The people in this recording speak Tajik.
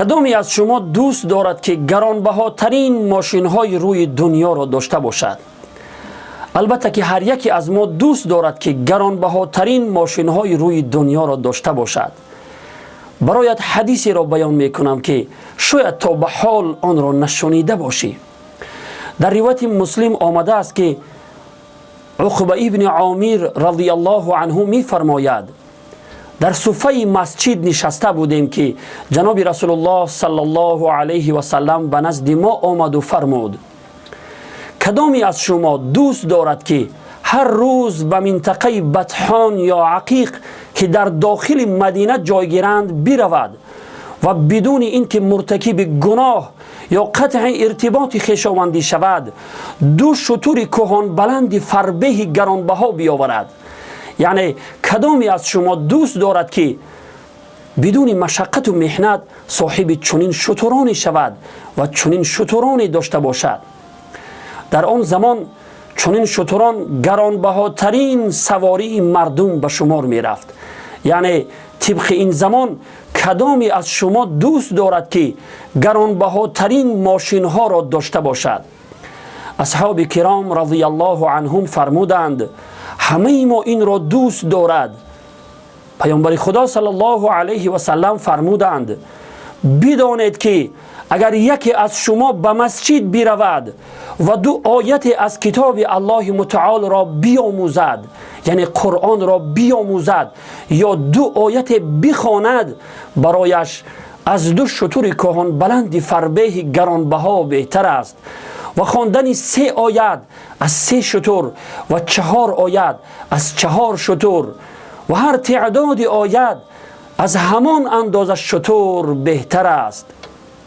Кадоме аз шумо дӯст дорад, ки гаронбаҳотарин мошинҳои рӯи дунёро дошта бошад? Албатта ки ҳар яке аз мо дӯст дорад, ки гаронбаҳотарин мошинҳои рӯи дунёро дошта бошад. Бароят ҳадисеро баён мекунам, ки шояд то ба ҳол онро нашунида бошӣ. Дар ривояти Муслим омадааст, ки Уқба ибни Омир радиаллоҳу анҳу мефармояд: дар суфаи масҷид нишаста будем, ки ҷаноби Расулуллоҳ саллаллоҳу алайҳи васаллам ба назди мо омаду фармуд: кадоме аз шумо дӯст дорад, ки ҳар рӯз ба минтақаи Батҳон ё Ақиқ, ки дар дохили Мадина ҷойгиранд, биравад ва бидуни ин ки муртакиби гуноҳ ё қатъи иртиботи хешовандӣ шавад, ду шутури кӯҳонбаланди фарбеҳи гаронбаҳо биёварад? Яъне кадоме аз шумо дӯст дорад, ки бидуни машаққату меҳнат соҳиби чунин шутуроне шавад ва чунин шутуроне дошта бошад? Дар он замон чунин шутурон гаронбаҳотарин савории мардум ба шумор мерафт. Яъне тибқи ин замон кадоме аз шумо дӯст дорад, ки гаронбаҳотарин мошинҳоро дошта бошад? Асҳоби киром радиаллоҳу анҳум фармуданд: ҳамаи мо инро дӯст дорад. Паёмбари Худо саллаллоҳу алайҳи васаллам фармуданд: бидонед, ки агар яке аз шумо ба масҷид биравад ва ду ояте аз китоби Аллоҳи мутаолро биомӯзад, яъне Қуръонро биомӯзад ё ду ояте бихонад, барояш аз ду шутури кӯҳонбаланди фарбеҳи гаронбаҳо беҳтар аст ва хондани се оят аз се шутур ва чаҳор оят аз чаҳор шутур ва ҳар теъдоди оят аз ҳамон андоза шутур беҳтар аст.